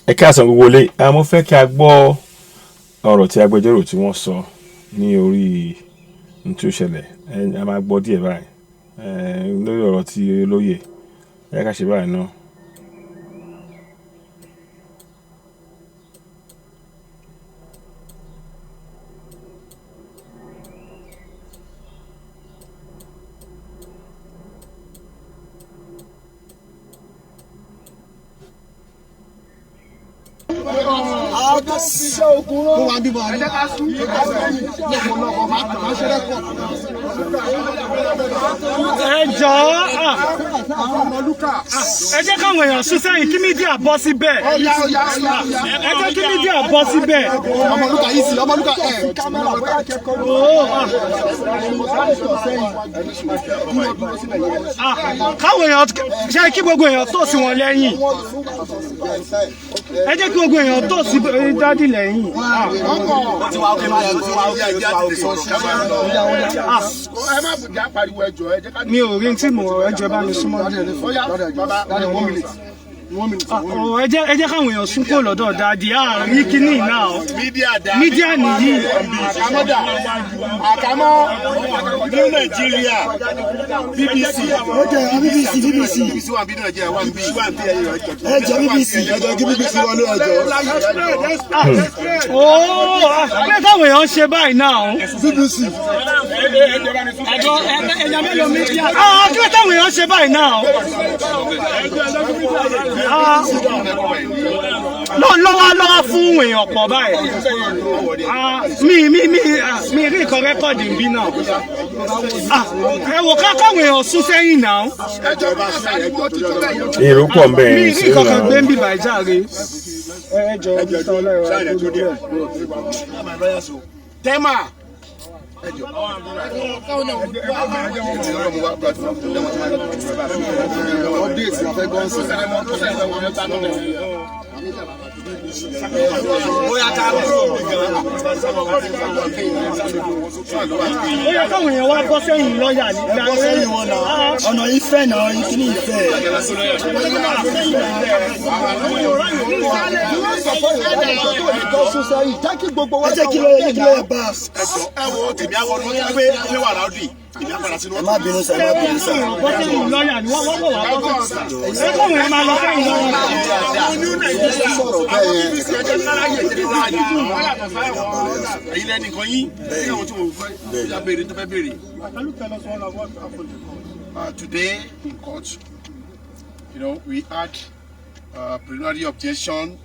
Ẹ káàsán gbogbo ilé. Mo fẹ́ kí a gbọ́ ọ̀rọ̀ tí agbẹjọ́rò tí wọ́n sọ ní orí ohun tí ó ṣẹlẹ̀. A máa gbọ́ díẹ̀ báyìí lórí ọ̀rọ̀ tí olóyè. Ẹ ká ṣe báyìí náà. Ẹ jọ̀ọ́, ẹ jẹ́ káwọn èèyàn sún sẹ́yìn kí media bọ́ síbẹ̀. Ẹ jẹ́ kí media bọ́ síbẹ̀. Ọmọlúkà yìí sí ọmọlúkà ẹ. Káwọn èèyàn ṣe kí gbogbo èèyàn tò sí wọn lẹ́yìn. Ẹ jẹ́ kí gbogbo èèyàn tò sí daddy lẹ́yìn. Ẹ má bùjá pariwo, ẹjọ ẹ jẹ́ ká. Mi ò rí tí mo, ẹ jọ̀ọ́, bá mi súnmọ́. Ẹ jẹ́ káwọn èèyàn sún kúrò lọ́dọ̀ daddy àárín kínní náà. Media nìyí. Àkàmọ́dà àkàmọ́ ní Nàìjíríà, BBC. Ok, BBC, BBC. BBC wà bí Nàìjíríà wà bí. Ẹ jọ, BBC, ẹ jọ, kí BBC wọlé, ẹ jọ. Ooo, pé káwọn èèyàn ń ṣe báyìí náà. BBC. Ẹ̀yà mélòó media? Kí ló táwọn èèyàn ń ṣe báyìí náà? Lọ́wọ́ lọ́wọ́ fún èèyàn pọ̀ báyìí. Mi rí nǹkan record bí náà. Ẹ wò ká káwọn èèyàn sún sẹ́yìn náà. Èrò pọ̀ ń bẹ̀. Mi rí Sí nǹkan kan náà. gbé ń bì báyìí jáde. Ẹ jọ, Mr. Ọlọ́run. Tẹ́mà. Update la fẹ́ gbọ́n sí. Bóyá ká kúrò gan. Ó yẹ káwọn èèyàn wá bọ́ sẹ́yìn lọ́ọ̀yà ní. Ẹ bọ́ sẹ́yìn wọn náà. Ọ̀nà yìí fẹ́ náà, kíní ìfẹ́. Ẹ jẹ́ kí lọ́yẹ̀, kí lọ́yẹ̀ bá. Ẹ wo tèmi, àwọn ọdún pé ilé wà ráùdì èmi àpàdà sínú. Ẹ má bínú sá, ẹ má bínú sá. Bọ́ sẹ́yìn lọ́ọ̀yà ni wọ́n wọ́n wà bọ́ sẹ́yìn. Ẹ káwọn èèyàn máa lọ sẹ́yìn lọ́ọ̀yà. Sọ̀rọ̀ bẹ́ẹ̀ yẹn. Èyí lẹ́nu nǹkan yín ní àwọn tí mo fẹ́ ya béèrè tó fẹ́ béèrè. Today in court, we had a preliminary objection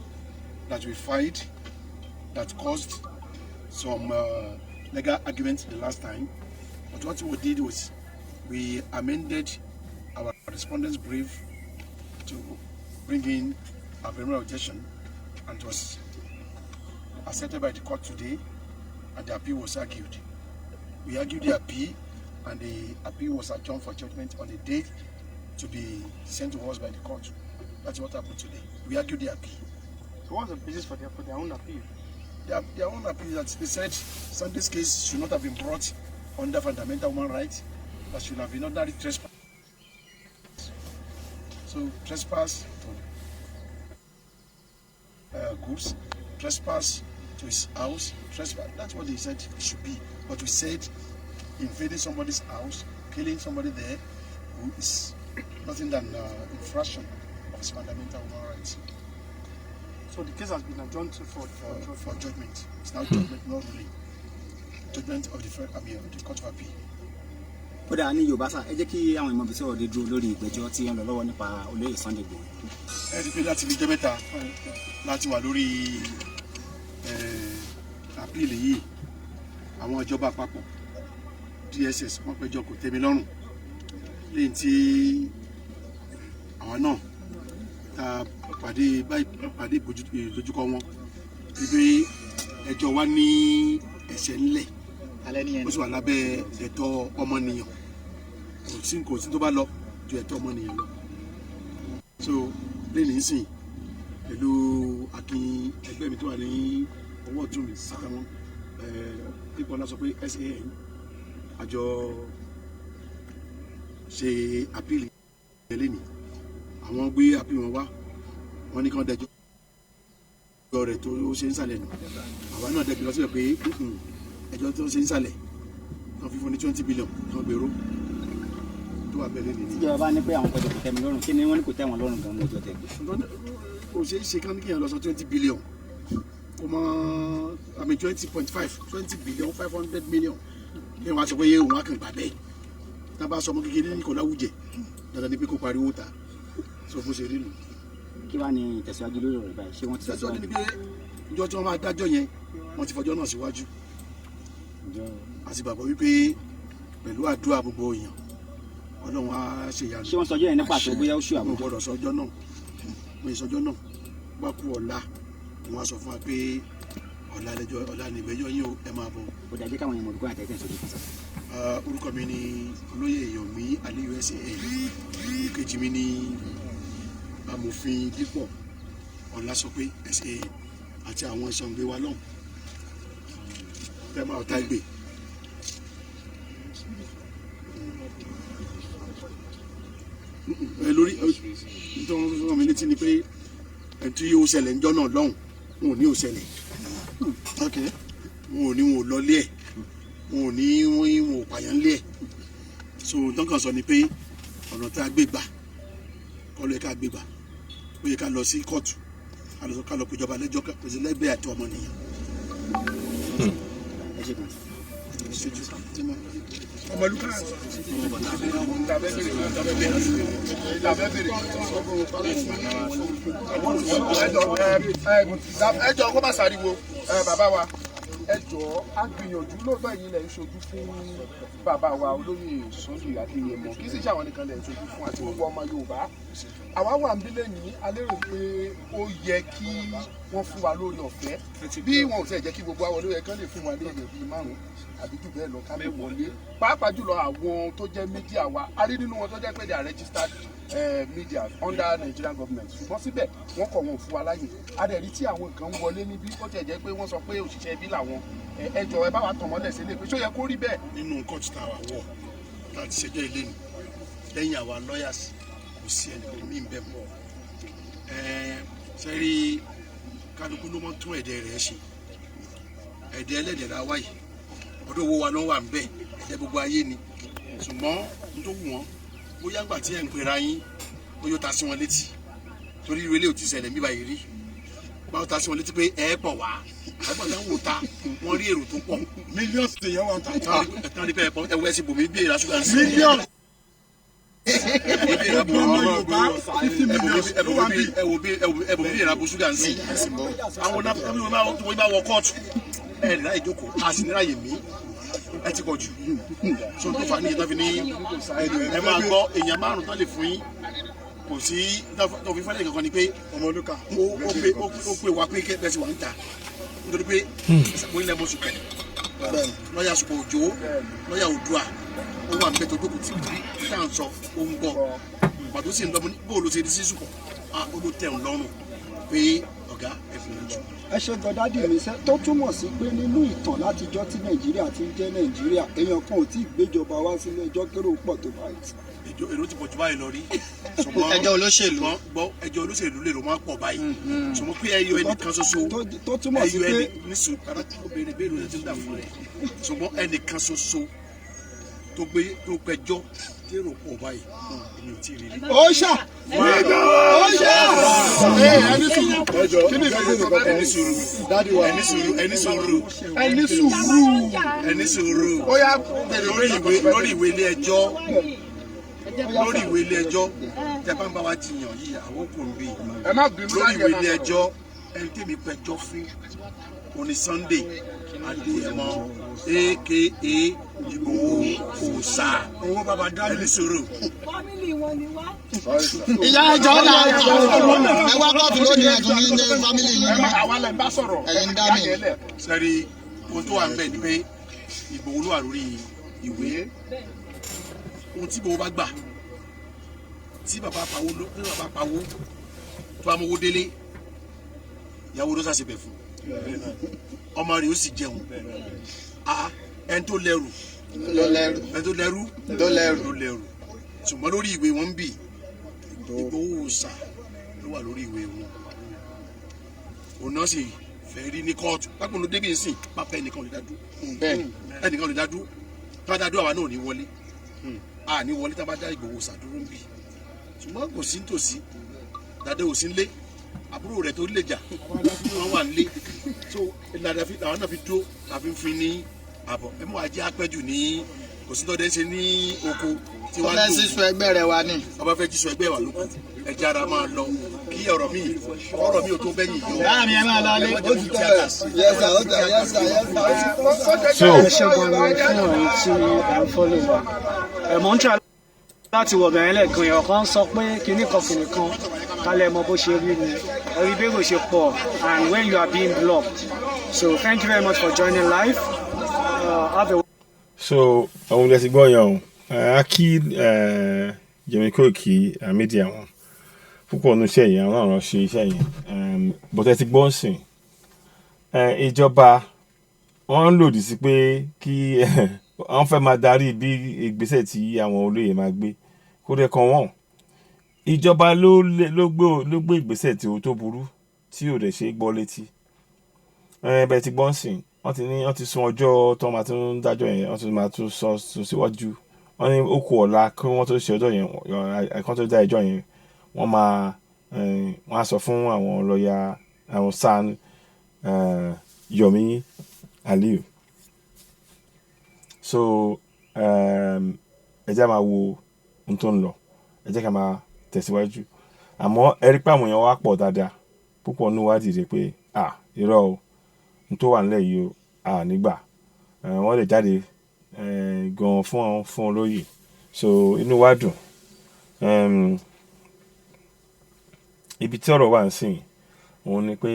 that we filed that caused some legal arguments the last time. But what we did was we amended our respondent's brief to bring in a preliminary objection, and it was accepted by the court today, and the appeal was argued. We argued the appeal, and the appeal was adjourned for judgment on a date to be sent to us by the court. That's what happened today. We argued the appeal. So what's the basis for their own appeal? Their own appeal, that they said Sunday's case should not have been brought under fundamental human rights, that should have been ordinary trespass. So trespass to goods, trespass to his house, trespass. That's what they said it should be. But we said invading somebody's house, killing somebody there, who is nothing than infraction of his fundamental human rights. So the case has been adjourned to for For judgment. It's now judgment, not ruling. Judgment of the I mean, of the Court of Appeal. Ó dáa, ní Yorùbá sà, ẹ jẹ́ kí àwọn ìmọ̀ ibi tí ọ̀rọ̀ dé dúró lórí ìgbẹ́jọ́ tí ń lọ lọ́wọ́ nípa olóyè Sunday Igboho. Ẹ rí i pé láti fi jẹ́ mẹ́ta láti wà lórí appeal yìí, àwọn ìjọba àpapọ̀, DSS, wọ́n péjọ kò tẹ́mi lọ́rùn lẹ́yìn tí àwọn náà ta pàdé báyìí, pàdé ìdojúkọ wọn wípé ẹjọ́ wa ní ẹsẹ̀ ńlẹ̀, ó sì wà lábẹ́ ẹ̀tọ́ ọmọnìyàn. Kò sí tó bá lọ ju ẹ̀tọ́ ọmọnìyàn lọ. So lẹ́yìn nísìn, pẹ̀lú akin ẹgbẹ́ mi tó wà ní ọwọ́ ọ̀tún mi àtàwọn pípọ̀ náà sọ pé SAN àjọ ṣe appeal lẹ́nìí. Àwọn gbé appeal wọn wá, wọ́n ní kí wọ́n dẹjọ́ Rẹ̀ tó ṣe ń sàlẹ̀ nù, àwa náà dẹ̀ lọ síbẹ̀ pé ẹjọ́ tó ṣe ń sàlẹ̀ kan fífún ní 20 billion kan gbèrò tó wà bẹ́ẹ̀ lẹ́nu. Tíjọba bá ní pé àwọn kọjọ kò tẹ́ mi lọ́rùn, kí ni wọ́n ní kò tẹ́ wọn lọ́rùn gan-an ọjọ́ tẹ̀ gbé? Kò ṣeé ṣe kán ní kéèyàn lọ sọ 20 billion kò mọ, I mean, 20.5, 20 billion 500 million, kí wọ́n á sọ pé òun á kàn gbà bẹ́ẹ̀. Tá a bá sọ ọmọ kékeré ní kò láwùjẹ dandan ni pé kó pariwo ta sọ fún ṣe rí nù. Kí wàá ní ìtẹ̀síwájú lórí ọ̀rọ̀ báyìí? Ṣé wọ́n ti Tẹ̀síwájú ni pé ìjọ tí wọ́n máa dájọ́ yẹn, wọ́n ti fọjọ́ náà síwájú. A sì gbàgbọ́ wípé pẹ̀lú àdúrà gbogbo èèyàn, Ọlọ́run á ṣe ìyanu. Ṣé wọ́n sọjọ́ yẹn ní pàtó bóyá ó ṣù Mo àbọ̀? gbọ́dọ̀ sọjọ́ náà, mo ì sọjọ́ náà. Bá kú ọ̀la, wọ́n á sọ fún wa pé ọ̀la lẹ́jọ́, ọ̀la ní ìgbẹ́jọ́ yín o, ẹ máa bọ̀. Kò dàbí káwọn èèyàn mọ̀ olùkọ́ àtẹ̀tẹ̀ sójú kan sá. Orúkọ mi ni Olóyè Yomi Aliyu SAN. Ìkejì mi ni Amòfin Dípọ̀ Ọlásọpé SAN àti àwọn ìsọ̀ǹgbé wa lọ́hùn tẹ́ máa ọ̀tá ìgbè. Ẹ lórí nítorí wọn mi létí ni pé ẹ tí ó ṣẹlẹ̀ ńjọ́ náà lọ́hùn, wọn ò ní ò ṣẹlẹ̀, wọn ò ní wọn ò lọlé ẹ̀, wọn ò ní wọn ò pààyàn lé ẹ̀. So nǹkan kan sọ ni pé ọ̀nà tá a gbé gbà kọ́ ló yẹ ká gbé gbà. Ó yẹ ká lọ sí kóòtù, ká lọ péjọba lẹ́jọ́, ká pèsè lẹ́gbẹ̀ẹ́ àti ọmọnìyàn. Ẹ ṣe gan. Ọmọlúkà. Ẹ jọ̀ọ́, kó má sáriwo. Bàbá wa, ẹ jọ̀ọ́, á gbìyànjú lóòótọ́. Ẹ̀yin lẹ̀ ń ṣojú fún bàbá wa Olóyè Sunday Adéyẹmọ, kì í sì ṣe àwọn nìkan lẹ̀ ń ṣojú fún, àti gbogbo ọmọ Yorùbá. Àwa wà ń bí lẹ́yìn, a lérò pé ó yẹ kí wọ́n fún wa lórí ọ̀fẹ́. Bí wọn ò tẹ̀ jẹ́ kí gbogbo àwọn olóyè kan lè fún wa léèyàn bíi márùn-ún àbí jù bẹ́ẹ̀ lọ ká lè wọlé, pàápàá jùlọ àwọn tó jẹ́ media wa. A rí nínú wọn tó jẹ́ pé they are registered media under Nigerian government, ṣùgbọ́n síbẹ̀ wọ́n kọ̀, wọn ò fún wa láyè. A dẹ̀ rí tí àwọn kan ń wọlé níbí, ó tiẹ̀ jẹ́ pé wọ́n sọ pé òṣìṣẹ́ ibi làwọn. Ẹ jọ̀ọ́, ẹ bá wa tàn mọ́lẹ̀ sílé pé ṣó yẹ kó rí bẹ́ẹ̀? Nínú kóòtù tá a wà wọ̀ tá a ti ṣẹjọ́ ilé ni, lẹ́yìn àwa lawyers, kò sí ẹnìkan mí bẹ́ẹ̀ mọ́. Ṣe rí, kálukú ló mọ́ tún ẹ̀dẹ̀ rẹ̀ ṣe. Ẹ̀dẹ̀ ẹlẹ́dẹ̀ la wáyé, ọdún owó wa náà wà ń bẹ̀, ẹ̀dẹ̀ gbogbo ayé ni. Ṣùgbọ́n n tó wù wọ́n, bóyá ńgbà tí ẹ̀ ń pera yín, bóyá ó ta sí wọn létí, torí irú eléyìí ò ti ṣẹlẹ̀ mí báyìí rí. Báwo ta sí wọn létí pé ẹ pọ̀ wá, àgbà táwọn wò ta, wọ́n rí èrò tó pọ̀. Mílíọ̀nù èèyàn wà ń ta. Tán ní pẹ́ ẹ wẹ́ sí bòmí bí èrà ṣúgà sí. Mílíọ̀nù. Ọmọ Yorùbá 50 million ló wà ń bí. Ẹbùn bí ìrà bó ṣúgà ń sí. Àwọn náà wọ́n bá wọ kóòtù, ẹ ní láyè jókòó, a sì ní láyè mí. Ẹ ti pọ̀ jù, so tó fà ní ìtàn fi ní ẹ máa gbọ́ èèyàn márùn tán lè fún yín. Kò sí tó fi fẹ́lẹ̀ kankan ni pé Ọmọlúkà. ó pé wa pé kẹ́ sì wà ń ta, nítorí pé mo ilẹ̀ mo sùpẹ̀ lọ́ọ̀yà sùpọ̀ òjò, lọ́ọ̀yà Oòduà, ó wà níbẹ̀ tó jókòó tí tí à ń sọ, ó ń gbọ́ pàtó sì ń lọ́mọ bóòlù ṣe di sí sùpọ̀, ó ló tẹ̀ ń lọ́rùn pé ọ̀gá ẹ̀ fi lójú. Ẹ ṣe gan, daddy mi. Ṣe tó túmọ̀ sí pé nínú ìtàn látijọ́ tí Nàìjíríà ti ń jẹ́ Nàìjíríà, èèyàn kan ò tí ì gbéjọba wá sílé ẹjọ́ kérò pọ̀ tó báyìí? Èrò ti pọ̀ jù báyìí lọ rí, ṣùgbọ́n Ẹjọ́ olóṣèlú. Gbọ́, ẹjọ́ olóṣèlú lè ló máa pọ̀ báyìí, ṣùgbọ́n pé ẹyọ ẹnìkan ṣoṣo Tó túmọ̀ sí ẹyọ pé ẹni nísù obìnrin bẹ́ẹ̀ ló ti ń dà fún rẹ̀, ṣùgbọ́n ẹnìkan ṣoṣo tó gbé tó pẹjọ́ tí èrò pọ̀ báyìí, èmi ò tí ì rí rí. Ó ṣà, ó ṣà. Ẹni sùúrù. Ẹjọ́ Kí ni ìfẹ́ sọ bẹ́ẹ̀? Ẹni sùúrù. Daddy wa. Ẹni sùúrù, ẹni sùúrù. Ẹni sùúrù. Ẹni sùúrù. Ó yá, bèrè. Lórí ìwé ilé ẹjọ́, lórí ìwé ilé ẹjọ́ tẹ bá ń bá wa jiyàn yìí, àwọn kò ń bí. Ẹ má bínú. Lórí Láyé ìwé ẹ má ilé sọ̀rọ̀. ẹjọ́, ẹni tèmi pẹjọ́ fún oní Sunday Adéyẹmọ aka Ìgbòho Òòṣà. Owó bàbá dání. Ẹni sùúrù. Family wọn ni wá. Ìyá ẹjọ́ là ẹ wá kóòtù lónìí, ẹ̀tún ní ní family Ẹ yìí. má, àwa lẹ̀ ń bá sọ̀rọ̀. Ẹ̀yin ń dá mi. Yá yẹn lẹ̀. Sẹ́rí, ohun tó wà ń bẹ̀ ni pé Ìgbòho ló wà lórí ìwé. Ohun tí Ìgbòho bá gbà, tí bàbá pawó tí bàbá pawó tó bá mówó délé, ìyàwó ló ṣàṣebẹ̀ fún ọmọ rẹ̀, ó sì jẹun. A ẹni tó lẹ́rù Ló lẹ́rù. Ẹni tó lẹ́rù Ló lẹ́rù. Ló lẹ́rù. Ṣùgbọ́n lórí ìwé wọn ń bì, Ìgbòho Òòṣà ló wà lórí ìwé wọn. Òun náà sì fẹ́ rí ní kóòtù pápá débi nsìn pápá ẹnìkan ò lè dá dúró, ẹnìkan ò lè dá dúró. Tó bá dá dúró, àwa náà ò ní wọlé, a ní wọlé tá a bá dá Ìgbòho ṣàdúró ń bì. Ṣùgbọ́n kò sí nítòsí, dàdé ò sí nílé, àbúrò rẹ̀ tó lè jà wọ́n wà nílé. So ìlànà àwọn náà fi dúró la fi ń fin ní àbọ̀. Ẹ mú wa jẹ́ apẹ́jù ní kò sí tọ́dẹ̀ ń ṣe ní oko tí wàá Ọbẹ̀ sísọ ẹgbẹ́ rẹ wa ni. Ọba fẹ́ jísọ ẹgbẹ́ wa lóko. Ẹja ara máa lọ kí ọ̀rọ̀ mi ò tó bẹ́yìn yọ. Báà mi, ẹ máa lọ ilé. Ó ti tẹ́ ẹ. Yes sir, ó tẹ. Yes sir, yes sir. So Ẹ ṣe gan ni fún ọ̀rọ̀ tí ẹ̀ ń follow wa. Ẹ̀ mọ̀ ń try láti wọ̀ bẹ̀rẹ̀ lẹ́ẹ̀kan, èèyàn kan sọ pé kinní kan kinní kan kálẹ̀ mọ bó ṣe rí ni orí bérò ṣe pọ̀ and when you are being blocked. So thank you very much for joining live. Have a So ohun lẹ ti gbọ́ yẹn o. A kí Yẹmi Kóìkì media wọn púpọ̀ nínú iṣẹ́ yẹn, àwọn náà ṣe iṣẹ́ yẹn bọ́tẹ́ ti gbọ́ sìn. Ìjọba wọ́n ń lòdì sí pé kí wọ́n fẹ́ máa darí bí ìgbésẹ̀ tí àwọn olóyè máa gbé kó dẹ̀ kàn wọ́n. Ìjọba ló gbé ìgbésẹ̀ tí ó tó burú tí ò dẹ̀ ṣe é gbọ́ létí. Bẹ́ẹ̀ ti gbọ́ sìn, wọ́n ti ní wọ́n ti sún ọjọ́ tó máa tún dájọ́ yẹn, wọ́n tún máa tún sọ sún síwájú. Wọ́n ní ó kù ọ̀la kí wọ́n tó ṣe ọjọ́ yẹn, kí wọ́n tó dá ẹjọ́ yẹn. Wọ́n máa wọ́n á sọ fún àwọn lọ́ọ̀yà àwọn SAN Yomi Aliyu. So ẹ jẹ́ máa wo ohun tó ń lọ, ẹ jẹ́ ká máa tẹ̀síwájú. Àmọ́ ẹ rí pé àwọn èèyàn wá pọ̀ dáadáa púpọ̀ nínú wa dìde pé, ah, irọ́ o, ohun tó wà nílẹ̀ yìí o, à nígbà wọ́n lè jáde gan fún olóyè. So inú wa dùn. Ibi tí ọ̀rọ̀ wà nísìnyí òun ni pé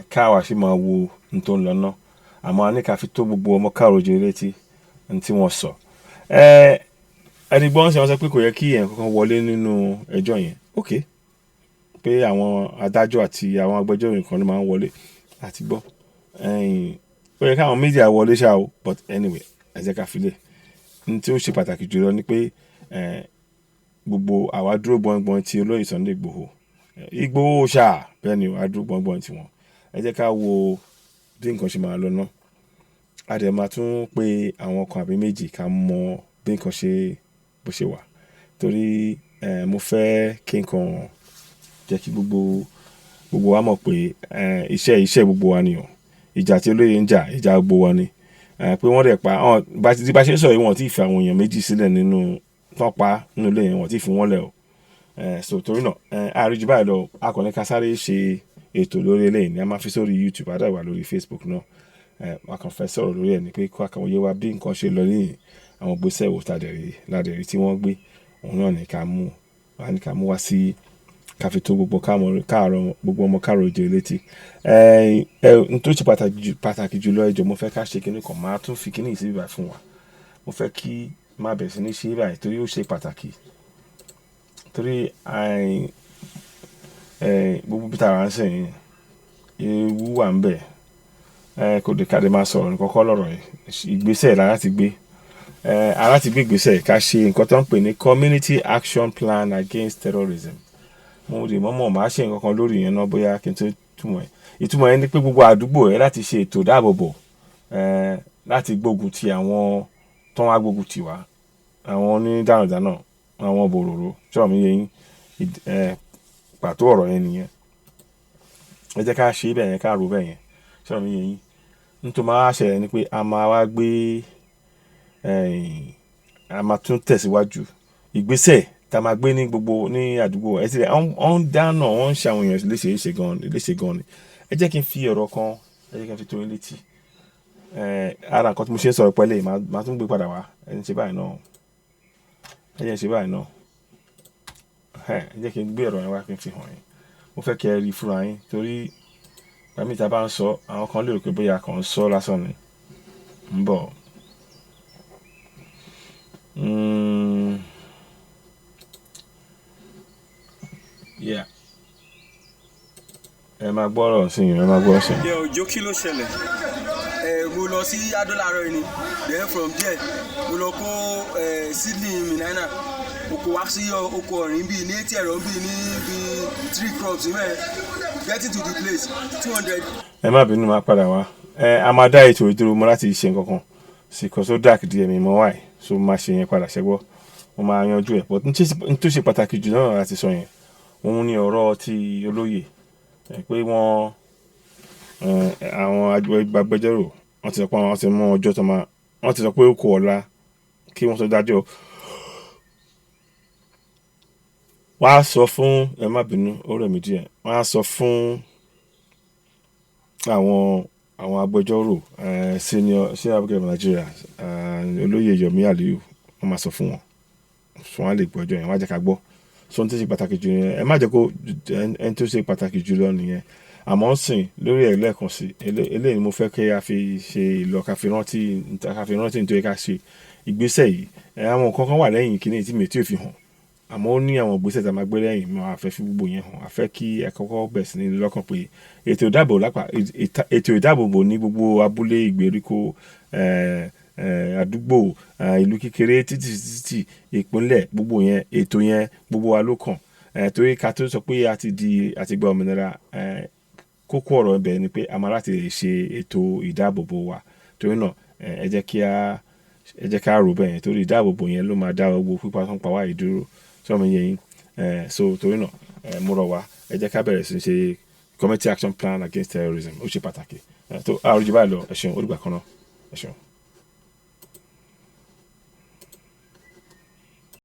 káwa ṣì máa wo ohun tó ń lọ ná, àmọ́ a ní ká fi tó gbogbo ọmọ káàró oòjíire létí ohun tí wọ́n sọ. Ẹni gbọ́n ṣe wọ́n sọ pé kò yẹ kí èèyàn kankan wọlé nínú ẹjọ́ yẹn. Ok, pé àwọn adájọ́ àti àwọn agbẹjọ́rò nìkan ló máa ń wọlé àti gbọ́. Ó yẹ káwọn media wọlé ṣá o, but anyway, ẹ jẹ́ ká filẹ̀. Ní tí ó ṣe pàtàkì jùlọ ni pé gbogbo àwa dúró gbọ̀ngbọ̀n ti olóyè Sunday Igboho, Igboho ṣá. Bẹ́ẹ̀ ni, àwa dúró gbọ̀ngbọ̀n ti wọn. Ẹ jẹ́ ká wo bí nǹkan ṣe máa lọ ná. A dẹ̀ máa tún pe àwọn kan àbí méjì ká mọ bí nǹkan ṣe bó ṣe wà, torí mo fẹ́ kí nǹkan jẹ́ kí gbogbo wa mọ̀ pé iṣẹ́ gbogbo wa ni o. Ìjà tí olóyè ń jà, ìjà gbogbo wa ni. Pé wọ́n dẹ̀ pa bá ṣe ń sọ̀rọ̀ yìí, wọ́n ti fi àwọn èèyàn méjì sílẹ̀ nínú tán pa nínú ilé yẹn, wọ́n ti fi wọ́n lẹ̀ o. So torí náà, àríjù báyìí lọ, a kàn ní ká sáré ṣe ètò lórí eléyìí ni. A máa fi sórí YouTube, a dẹ̀ wà lórí Facebook náà. A kàn fẹ́ sọ̀rọ̀ lórí ẹ̀ ni pé kó àkànwò yé wa bí nǹkan ṣe lọ ní àwọn ìgbésẹ̀ wo tàdẹ̀rí ládẹ̀rí tí wọ́n gbé. Òun náà ní ká mú wá, ní ká mú wá sí ká fi tó gbogbo káàárọ̀, gbogbo ọmọ káàárọ̀ oòjíire létí. Ẹ ẹ n tó ṣe pàtàkì jùlọ, ẹ jọ̀ọ́, mo fẹ́ ká ṣe kinní kan. Máa tún fi kinní yìí sí ibà fún wa. Mo fẹ́ kí má bẹ̀rẹ̀ sí ní ṣe báyìí torí ó ṣe pàtàkì, torí gbogbo bí tààrà ń sìn ewu wà ń bẹ̀. Kò dé ká dé máa sọ̀rọ̀ ní kọ́kọ́ lọ́rọ̀ yìí. Ìgbésẹ̀ la láti gbé, aláti gbé ìgbésẹ̀ ká ṣe nǹkan tó ń pè ní Community Action Plan Against Terrorism. Mo lè mọ́mọ́ máa ṣe nǹkan kan lórí ìyẹn náà bóyá kí n tó túmọ̀ ẹ̀. Ìtumọ̀ yẹn ni pé gbogbo àdúgbò ẹ̀ láti ṣe ètò ìdáàbòbò láti gbógun ti àwọn tó ń wá gbógun ti wá, àwọn onídàrúdànà, àwọn bòròró. Ṣọ́ọ̀ mi yé yín? Pàtó ọ̀rọ̀ yẹn nìyẹn. Ẹ jẹ́ ká ṣe bẹ́ẹ̀ yẹn, ká rò bẹ́ẹ̀ yẹn. Ṣọ́ọ̀ mi yé yín? Nítorí máa ṣẹlẹ̀ ni pé a máa wá gbé, a máa tún tẹ̀síwájú ìgbésẹ̀ tá a máa gbé ní gbogbo ní àdúgbò. Ẹ ti rẹ̀ ọ́n ń dáná, wọ́n ń ṣe àwọn èèyàn léṣe léṣe gan, léṣe gan ni. Ẹ jẹ́ kí n fi ọ̀rọ̀ kan, ẹ jẹ́ kí n fi tó yín létí. Ara nǹkan tí mo ṣe ń sọ̀rọ̀ pẹ́lẹ́, màá tún gbé padà wá. Ẹ ń ṣe báyìí náà, ẹ jẹ́ ń ṣe báyìí náà. Ẹ jẹ́ kí n gbé ọ̀rọ̀ yẹn wá kí n fi hàn yín. Mo fẹ́ kí ẹ rí fúnra yín, torí gbàmí tá a bá ń sọ, àwọn kan lè rò pé bóyá kàn ń sọ lásán ni. Ń bọ̀. Yeah. Ẹ máa gbọ́ ọ̀rọ̀ sí yín, ẹ máa gbọ́ sí yín. Ǹjẹ́ òjò, kí ló ṣẹlẹ̀? Mo lọ sí Adó láàárọ̀ yìí ni. Then from there, mo lọ kó seedling banana. Mo kó wá sí oko ọ̀rìn bíi ní etí ẹ̀rọ bíi ní bíi tree crops níbẹ̀. Getting to the place, 200. Ẹ má bínú, máa padà wá. Ẹ a máa dá ètò ìdúró mọ́ láti ṣe nǹkan kan sí kò so dark díẹ̀ mi mọ́ wáyé, so máa ṣe yẹn padà ṣẹ́gbọ́, mo máa yanjú ẹ̀. But n tó ṣe pàtàkì jù náà láti sọ yẹn, òun ni ọ̀rọ̀ ti olóyè ẹ pé wọ́n àwọn agbẹjọ́rò, wọ́n ti sọ pé wọ́n ti mú ọjọ́ tó máa, wọ́n ti sọ pé ó kù ọ̀la kí wọ́n tó dájọ́. Wọ́n á sọ fún, ẹ má bínú, ó rẹ̀ mí díẹ̀, wọ́n á sọ fún àwọn agbẹjọ́rò, senior advocate of Nigeria, olóyè Yomi Aliyu. Wọ́n máa sọ fún wọn fún wọn lè gbọ́ ọjọ́ yẹn, wọ́n á jẹ́ ká gbọ́. So ohun tó ṣe pàtàkì jù nìyẹn. Ẹ má jẹ́ kó ẹni tó ṣe pàtàkì jù lọ nìyẹn. Àmọ́ ń sìn lórí ẹ̀ lẹ́ẹ̀kan sí, eléyìí ni mo fẹ́ kí a fi ṣe ìlọ, ká fi rántí nítorí ká ṣe ìgbésẹ̀ yìí. Àwọn nǹkan kan wà lẹ́yìn kíní tí mi ò tí ì fi hàn, àmọ́ ó ní àwọn ìgbésẹ̀ tá a máa gbé lẹ́yìn. Mo àfẹ́ fi gbogbo yẹn hàn. A fẹ́ kí ẹ kọ́kọ́ bẹ̀ sí ní lọ́kàn pé ètò ìdáàbò lápá, ètò ìdáàbòbò ní gbogbo abúlé, ìgbèríko, àdúgbò, ìlú kékeré, títí títí ìpínlẹ̀, gbogbo yẹn, ètò yẹn, gbogbo wa ló kàn. Torí ká tó sọ pé a ti di a ti gba òmìnira, kókó ọ̀rọ̀ ibẹ̀ ni pé a máa láti ṣe ètò ìdáàbòbò wa. Torí náà, ẹ jẹ́ ká rò bẹ́ẹ̀ yẹn, torí ìdáàbòbò yẹn ló máa dá gbogbo pípa tó ń pa wá yìí dúró. Tí wọ́n mi yé yín? So torí náà, mo rọ̀ wá, ẹ jẹ́ ká bẹ̀rẹ̀ sí ṣe community action plan against terrorism. Ó ṣe pàtàkì. Tó àròjù báyìí lọ. Ẹ ṣeun, ó dìgbà kan náà. Ẹ ṣeun.